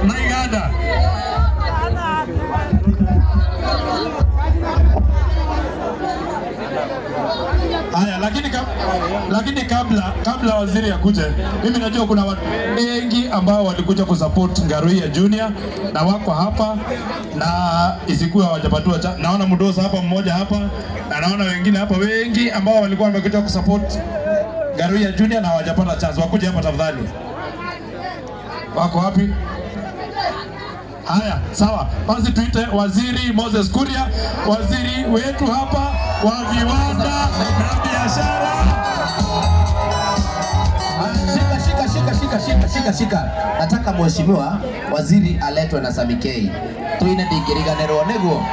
Na Iganda. Haya, lakini kabla waziri akuje, mimi najua kuna watu wengi ambao walikuja kusupport Ngaruiya Junior na wako hapa na isikuwa hawajapatiwa. Naona Mudosa hapa mmoja hapa na naona wengine hapa wengi ambao walikuwa wamekuja kusupport Ngaruiya Junior na hawajapata chance. Wakuje hapa tafadhali. Wako wapi? Haya, sawa. Basi tuite Waziri Moses Kuria, waziri wetu hapa wa viwanda na biashara. Shika, shika, shika, shika, shika, shika, shika. Nataka mheshimiwa waziri aletwe na Sammy K. Tuine ndingiriganirwo niguo.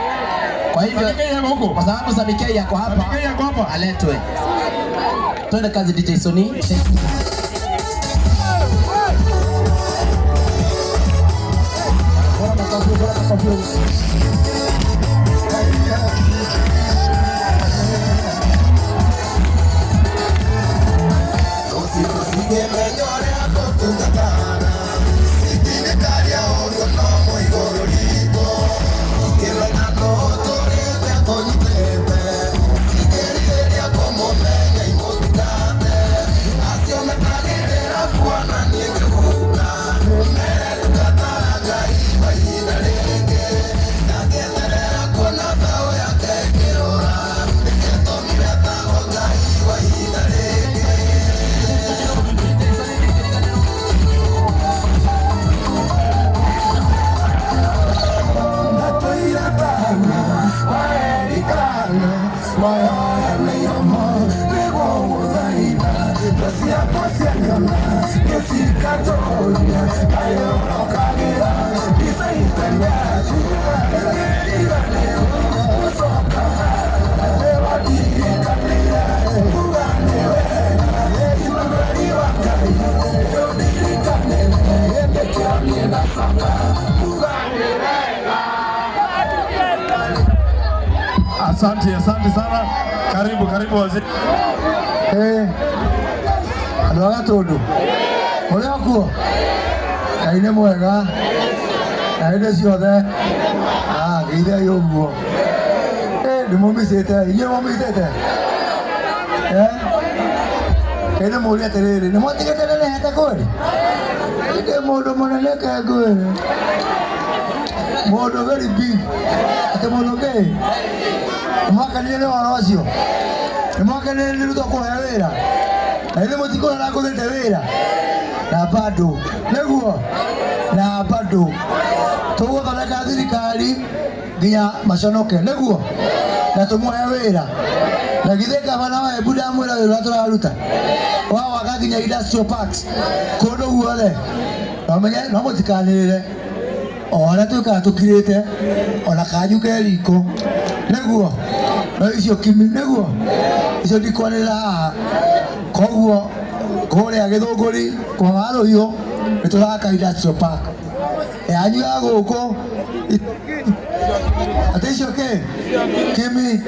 Kwa hivyo, Sammy K yako huko? kwa sababu Sammy K yako hapa, Sammy K yako hapa. Aletwe. Twende kazi DJ Sony. Asante, asante sana. Karibu, karibu waziri. Andũ a Gatũndũ, mũrĩ o kuo? Ngai nĩ mwega na hĩndĩ ciothe. Ngeithiai ũguo. Ndĩmũmicĩte, inyuĩ mũmicĩte? Ngai nĩ mũũrie atĩrĩrĩ, nĩ mwatigĩte nenehete kweli? Ndĩ mũndũ mũnene ke ngwĩre. Mũndũ very big. Atĩ mũndũ kĩ? Nĩ mwakenire nĩ ũhoro ũcio? Nĩ mwakenire nĩ Ruto kũhe wĩra? Na ithuĩ mũtikũrora ngũthĩte wĩra? Na bado nĩguo, na bado tũgũthondeka thirikari nginya maconoke nĩguo, na tũmũhe wĩra. Na githĩ gavana wa Embu ndamwĩra wĩra ũrĩa tũraruta wa gwaka nginya industrial parks kũndũ guothe. No menye, no mũtikanĩrĩre o harĩa twĩkaga tũkirĩte, ona kanyu ke riko nĩguo, no icio kimi nĩguo, icio ndikwanĩrĩra haha. Koguo kũrĩa Gĩthũngũri kwa Warũhiũ nĩ tũraka industrial park yanyu ya gũkũ atĩ icio kĩ kimi.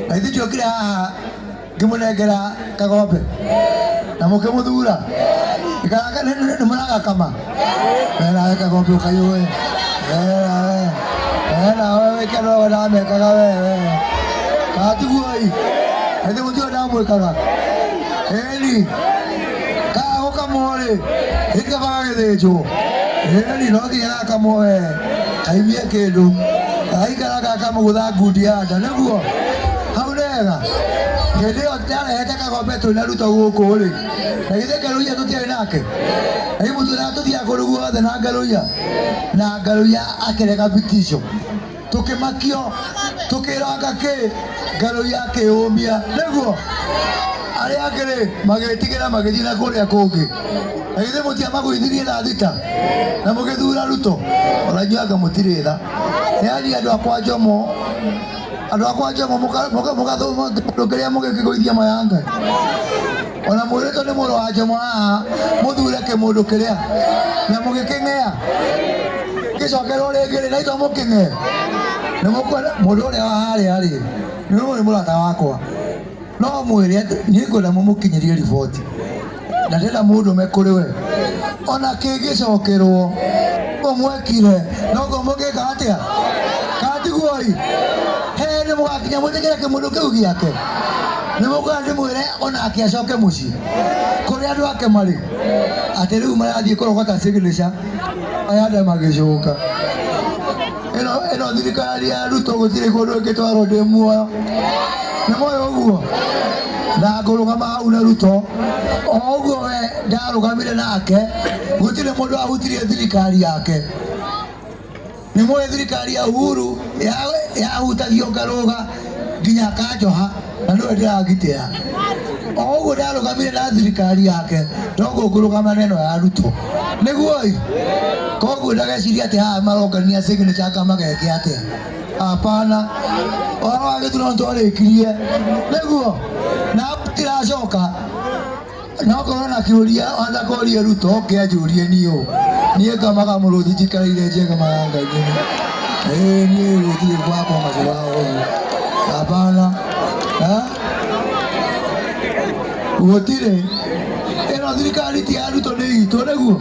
Na ithuĩ ndiokire haha ngĩmũnengera kagombe na mũkĩmũthura nĩ mũragakama. We nawe kagombe ũkayũe, we nawe, we nawe wĩke no ndamekaga we katiguoi na ithuĩ mũtiũĩ ndamwĩkaga ĩni kaa gũkamwo rĩ ĩkaba gagĩthĩnjwo ĩni no nginya gakamwo we kaimie kĩndũ gaikara gakamũgũtha ngundi ya nda nĩguo hau nega. Hĩndĩ ĩyo ndarehete kagombe twĩna Ruto gũkũ rĩ, na githĩ Ngaruiya tũtiarĩ nake? Na githĩ mũtiũĩ tũthiaga kũndũ guothe na Ngaruiya? Na Ngaruiya akĩrega vitisho, tũkĩmakio, tũkĩrwo anga kĩ, Ngaruiya akĩũmia nĩguo arĩa angĩ rĩ magĩtigĩra magĩthiĩ na kũrĩa kũngĩ. Na githĩ mũtiamagũithirie na thita na mũgĩthura Ruto? Ona inyuĩ anga mũtirĩ tha. Yaani andũ akwa Njomo, andũ akwa Njomo mũgathoma kĩndũ kĩrĩa mũgĩkĩgũithia maya Ngai. Ona mwĩrĩtwo nĩ mũrũ wa Njomo haha mũthure kĩmũndũ kĩrĩa na mũgĩkĩng'ea gĩcokerwo rĩngĩ rĩ, na itwa mũkĩng'ee. Nĩ mũkwenda mũndũ ũrĩa wa harĩa rĩ, nĩ ũyũ nĩ mũrata wakwa. No mwĩre atĩ niĩ ngwenda mũmũkinyĩrie riboti na ndĩrenda mũndũ me kũrĩ we ona kĩngĩcokerwo Ũguo mwekire noguo mũngĩka atĩa? Katiguoi he nĩ mũgakinya mwĩtĩkĩre kĩmũndũ kĩu gĩake, nĩ mũkwenda ndĩmwĩre onake acoke mũciĩ kũrĩa andũ ake marĩ, atĩ rĩu marathiĩ kũrogota signature aya andũ magĩcoka. Ĩno thirikari ya Ruto gũtirĩ kũndũ ĩngĩtwarwo ndĩ muoyo. Nĩ moĩ ũguo na ngũrũgama hau na Ruto o ũguo we ndarũgamire nake, gũtirĩ mũndũ ahutirie thirikari yake. Nĩ moĩ thirikari ya Uhuru yahutagio ngarũga nginya kanjoha, na nĩwe ndĩragitĩra. O ũguo ndarũgamire na thirikari yake, noguo ngũrũgama na ĩno ya Ruto. Nĩguo koguo ndageciria atĩ haha marongania signature anga mageke atĩa. Hapana, ũhoro wa gĩthurano twarĩkirie nĩguo na tiracoka. No korwo na kĩũria ona korie Ruto oke anjũrie niĩ ũ, niĩ ngamaga mũrũthi njikarĩire njega mayanga-inĩ. Ĩĩ niĩ gũtirĩ gwakwa macũra ũguo. Hapana, gũtirĩ. Ĩno thirikari ti ya Ruto, nĩ itũ nĩguo.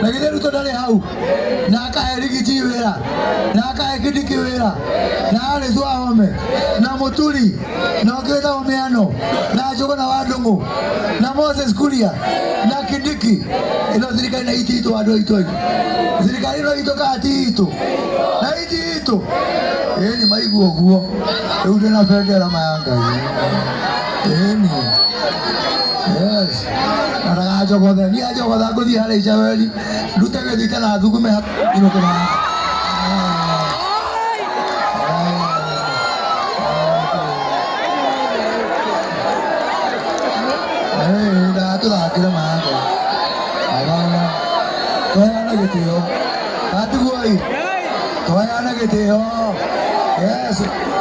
Na githĩ Ruto ndarĩ hau na akahe Rigiji wĩra, na akahe Kindiki wĩra, na Alice Wahome na Mũturi na ũngĩ wĩtagwo Mĩano na Njũgũna wa Ndũng'ũ na Moses Kuria na Kindiki. Ĩno thirikari na iti itũ andũ aitũ aingĩ. Thirikari ĩno itũ kana ti itũ? Na iti itũ. Ĩni maigua ũguo rĩu ndĩna bendera maya Ngai. Ĩni yes, na ndaganjogothe niĩ anjogotha ngũthiĩ harĩa Icaweri ndute gĩthita na thugume inũke na ndagatũthakĩre maya. Abana tũheane gĩtĩo, atiguoi tũheane gĩtĩo. Yes,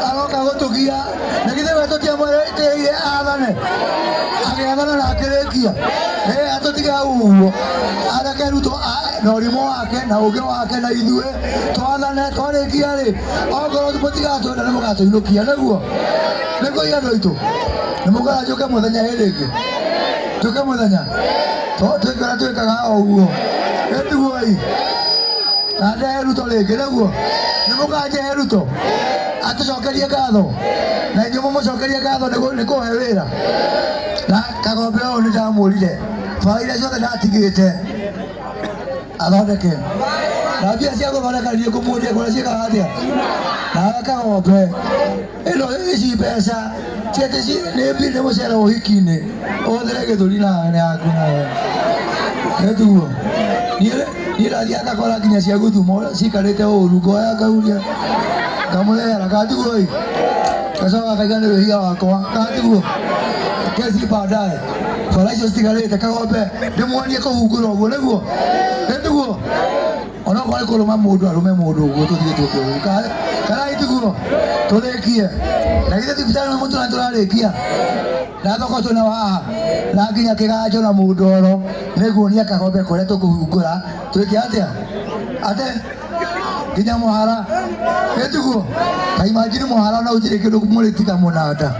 aroka gũtũgia na githĩ we tũtiamwĩrĩire athane, agĩathana na akĩrĩkia. Atũtige hau ũguo, areke Ruto na ũrimũ wake na ũũgĩ wake na ithuĩ twathane. Twarĩkia rĩ, okorwo mũtigatwenda nĩ mũgatũinũkia. Nĩguo nĩguo andũ aitũ nĩ mũkora njũke mũthenya hĩndĩ ĩngĩ, njũke mũthenya twĩke ũrĩa twĩkaga o ũguo. Ĩtiguoi na ndehe Ruto rĩngĩ. Nĩguo nĩ mũkanjehe Ruto atũcokerie ngatho na inyuĩ mũmũcokerie ngatho nĩ kũhe wĩra. Na Kagombe ũyũ nĩ ndamũrire bara iria ciothe ndatigĩte athondeke, na mbia cia gũthondeka niĩ ngũmuonia kũrĩa ciĩkaga atĩa. Nawe Kagombe, ĩno ici mbeca ciatĩ nĩ mũcere ũhiki-inĩ, ũhũthĩre gĩthũri nawe nĩ yaku nawe. Ĩtiguo niĩ ndathiaga ngakora nginya cia gũthumo cikarĩte ũru, ngoya ngauria ngamũrehera. Katiguo ĩ gacoka kaiga nĩ wĩhia wakwa. Katiguo kesi baadaye bara icio citigarĩte Kagombe ndĩmuonie kũhungũra ũguo. Nĩguo ĩtiguo onokorwo nĩ kũrũma mũndũ arũme mũndũ ũguo tũthiĩ twĩke ũguo kana itiguo tũrĩkie. Na githĩ thibitarĩ mũtũra tũrarĩkia na thoko twĩna haha na nginya kĩganjo na mũndoro nĩguonia Kagombe kũrĩa tũkũhungũra twĩke atĩa ate nginya mũhara. Ĩtiguo kaimajini mũhara na ũtirĩ kĩndũ mũrĩtiga mũnanda.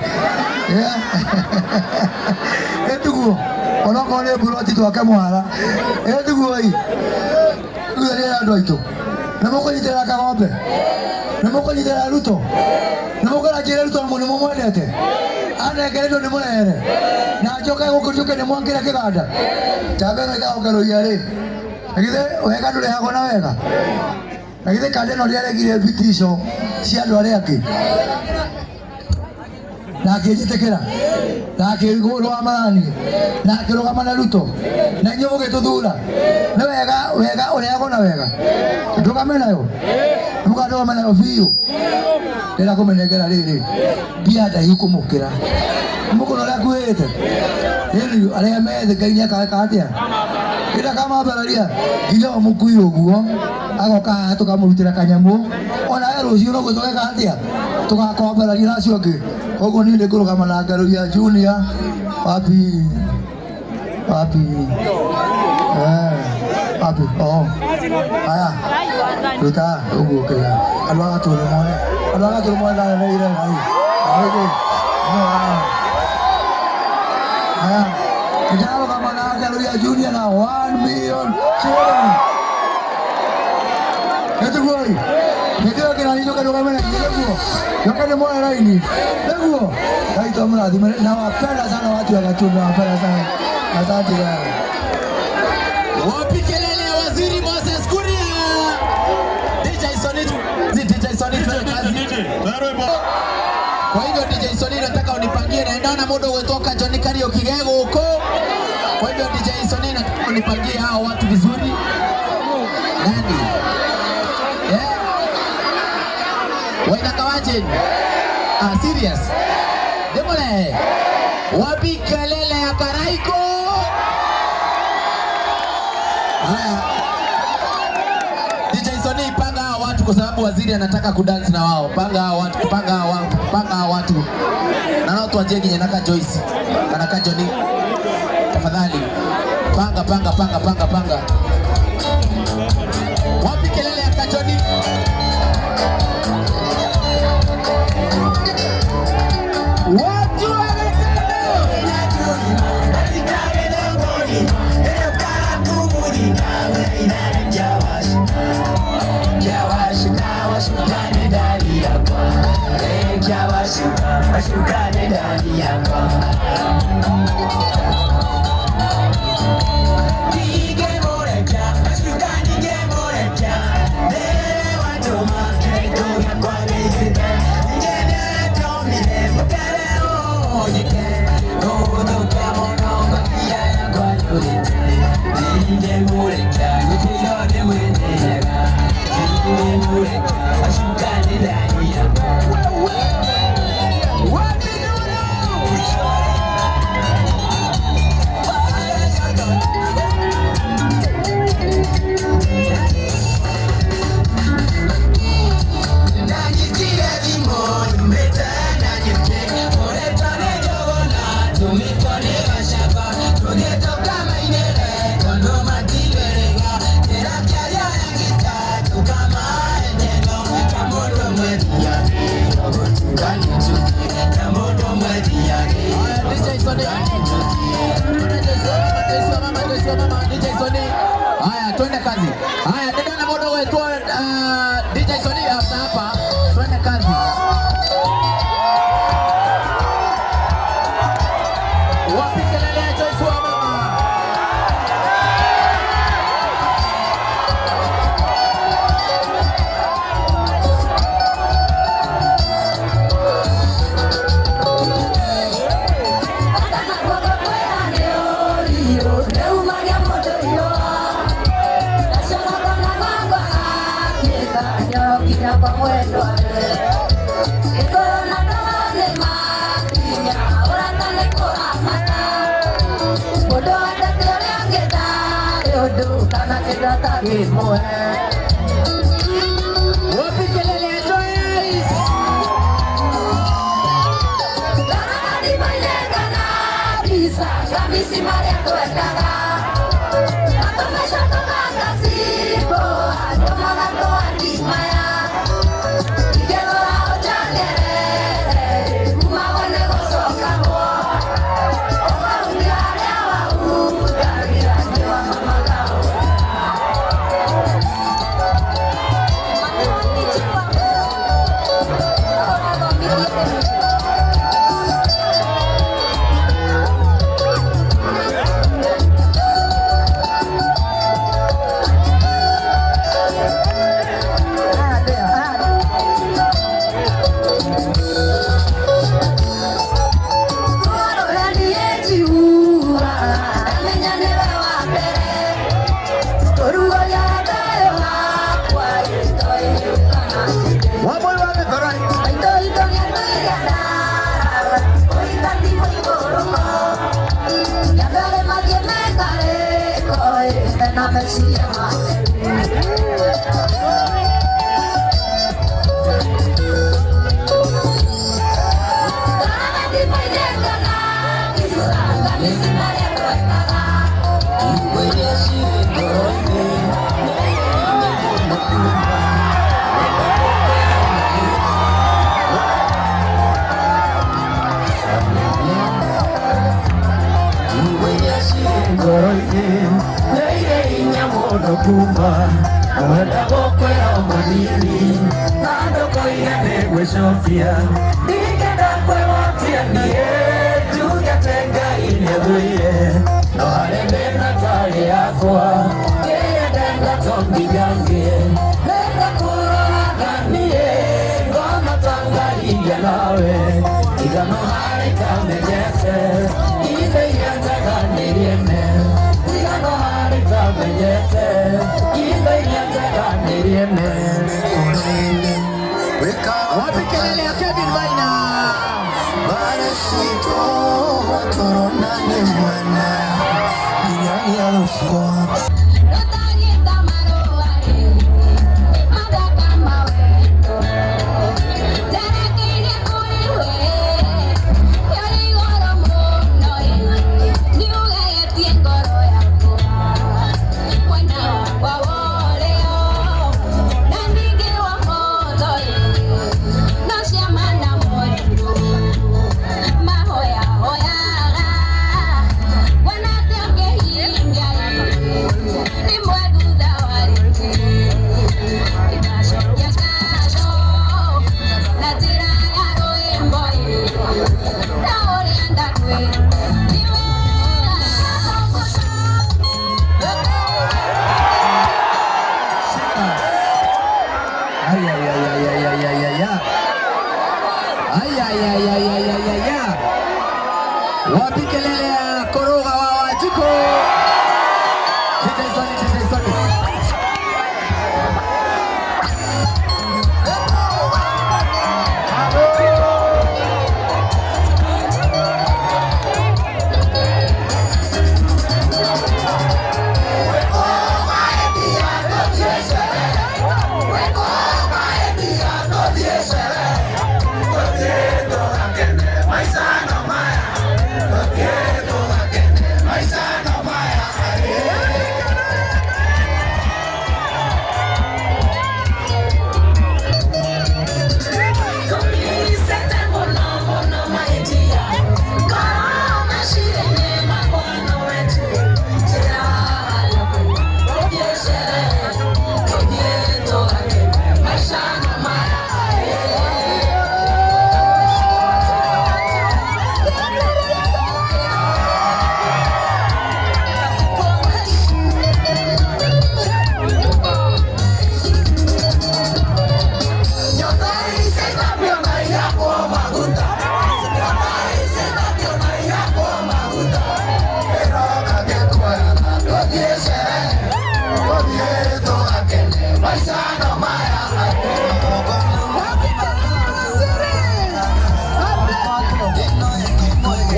Ĩtiguo onokorwo nĩ mburoti twake mũhara. Ĩtiguo ĩ rĩu nĩ andũ aitũ nĩ mũkũnyitĩrĩra Kagombe, nĩ mũkũnyitĩrĩra Ruto, nĩ mũkũra njĩre Ruto nĩ mũmwendete, anengeretwo nĩ mũrehere na njoke gũkũ njuke nĩ mwangĩre kĩganda njamba ĩno ĩtagwo rĩ. Na githĩ wega ndũrehagwo na wega? Na githĩ kanda ĩno ndĩaregire vitisho cia andũ arĩa angĩ na akĩnjĩtĩkĩra na akĩrũgama na niĩ na akĩrũgama na Ruto na inyuĩ mũgĩtũthura? Nĩ wega, wega ũrehagwo na wega. Ndũgame nayo, mũkandũgame nayo biũ. Ndĩrenda kũmĩnengera rĩrĩ mbia ndaihu kũmũkĩra mũkũno ũrĩa akuĩte rĩrĩ arĩa methĩ. Ngai nĩ akeka atĩa ĩra kamambararia nginya o mũkui ũguo agoka haha tũkamũrutĩra kanyamũ onawe rũciũ noguo tũgeka atĩa tũgakwambararia na acio angĩ. Koguo niĩ nĩngũrũgama na Ngaruiya Junior. Wapi wapi wapi? Oh, haya ruta ũguo kĩra andũ a Gatũrũ mone, andũ a Gatũrũ mone ndaneneire ngai. Haya, nĩndarũgama na Ngaruiya Junior na 1 million shillings. Nĩtiguo ĩ? Nĩndĩro kĩrani njoke ndũgame na nĩguo. Njoke ndĩmuoe raini. Nĩguo. Ngai twamũrathime. Nawapenda sana watu wa Gatundu, nawapenda sana. Asante sana. Wapi kelele ya Waziri Moses Kuria? DJ Sony, DJ Sony twende kazi. Kwa hivyo DJ Sony nataka unipangie na ndana mudo kutoka John Kariuki Gego huko. Kwa hivyo DJ Sony nataka unipangie hao watu vizuri. Nani? Yeah. Waina Kawajen. Ah, serious. Demole. Wapi kelele ya Karaiko? Haya. DJ Sony panga hao watu kwa sababu waziri anataka kudance na wao. Panga hao watu, panga hao watu, panga hao watu. Na nao tuanzie kinyanaka Joyce. Kanaka Johnny. Tafadhali. Panga, panga, panga, panga, panga. Wapi kelele ya Kajoni? Watu wa Haya, twende kazi. Haya, ndio na modo wetu DJ Sony hapa hapa. Twende kazi. Wapi kelele ya Joyce wa mama? Wapi kelele ya Joyce? Ngoro-inĩ nĩ irĩ hinya mũno kuma wenda gũkwĩra. hanini na ndũkoige nĩ gwĩcũbia ndingĩenda kwĩgwatia niĩ njuge atĩ Ngai nĩathũire no harĩ thĩna tarĩ yakwa ngĩendenda to nginya ngĩe nĩngakũroraga niĩ ngona ta ngarigia nawe tiga no harĩ tamenyete indo iria njega nĩriene tiga no harĩ tamenyete indo iria njega nĩriene. Wapi kelele ya Kevin Maina? Ay, ay, ay, ay, ay, ay, ay, ay, ay. Ay, ay, ay, ay, ay, ay, ay, ay. Wapi kelele ya Koroga wa Wanjiku? DJ Sonic, DJ Sonic.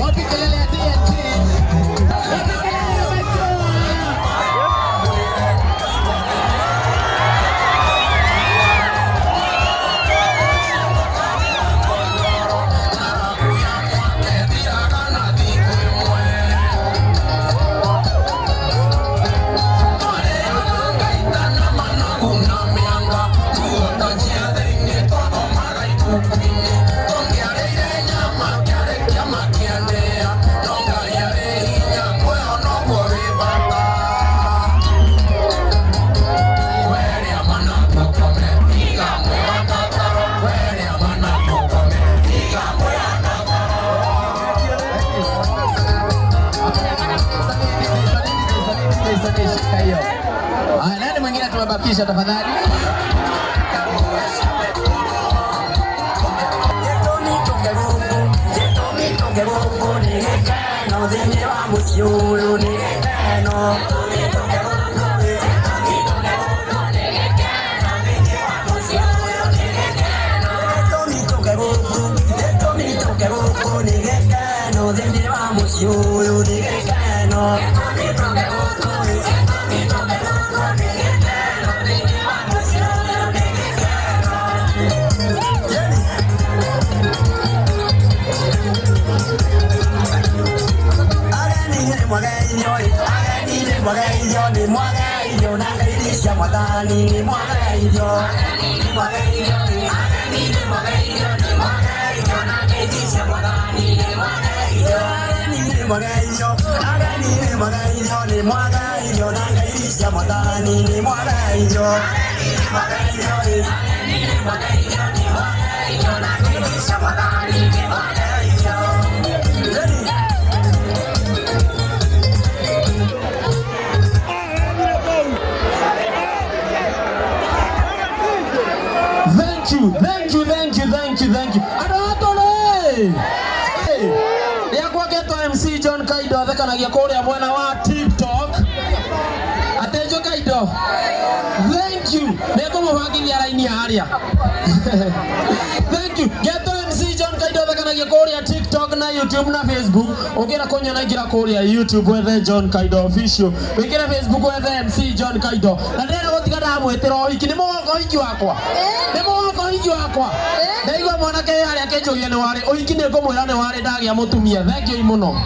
Wapi kelele ya TNT? Wapi kelele ya Metro? Shika hiyo. Haya, nani mwingine tumebakisha tafadhali? mwagaithio, ageni nĩ mwagaithio, nĩ mwagaithio na ngeithi cia Mwathani nĩ mwagaithio. Ageni nĩ mwagaithio, ageni nĩ mwagaithio, nĩ mwagaithio na ngeithi cia Mwathani nĩ mwagaithio. Ready? Thank you, thank you, thank you, thank you, thank you. Andå atå rĩakwa ngetwo MC John Kaido athekanagia kũrĩa mwena wa TikTok. Atenjo Kaido. Thank you. Nĩngũmũbangithia raini harĩa. Thank you. Ngetwo MC John Kaido athekanagia kũrĩa TikTok na YouTube na Facebook. Ũngĩenda kũnyona ingĩra kũrĩa YouTube wethe John Kaido official. Wĩingĩre Facebook wethe MC John Kaido. Na ndĩrenda gũtiga ndamwĩtĩra ũhiki. Nĩ mũgoka ũhiki wakwa. Nĩ mũgoka ũhiki wakwa. Ndaigua mwanake harĩa akĩnjũria nĩ warĩ ũhiki nĩ ngũmwĩra nĩ warĩ ndagĩa mũtumia. Thank you mũno.